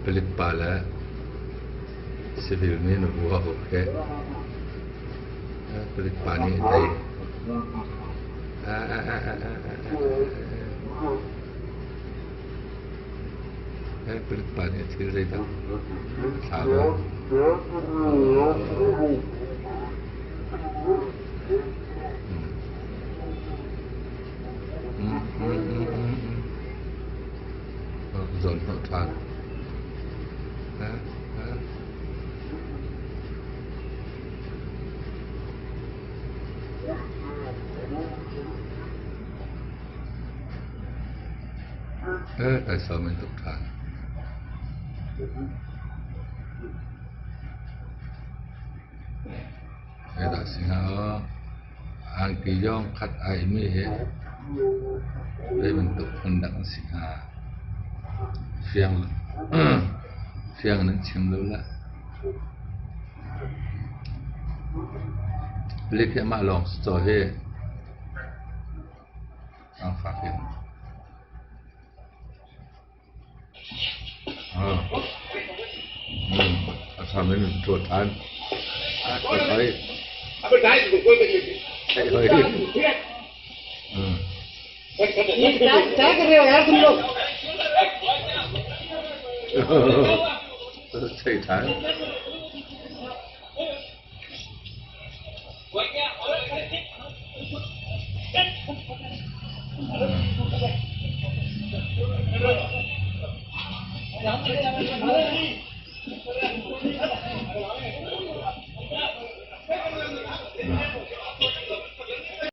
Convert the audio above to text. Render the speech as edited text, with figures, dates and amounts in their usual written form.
Palik pa le civil mi na vua awk hi palik pa nih a tei. Palik pa nih a thil zeidah a thla lo. Zawn hnawh ṭhan. Taisawm in tuk ṭhan. Zeidah si hnga aw? Angki yawng khat ai mi hi zei bantuk phun dah an si hnga? Fiang fiang nan chim lo lah. Palik hi amah lawng si caw hi zaangfak in. A sam in ṭuat ṭhan. क्या कर रहे हो यार तुम लोग? Thei ṭhan.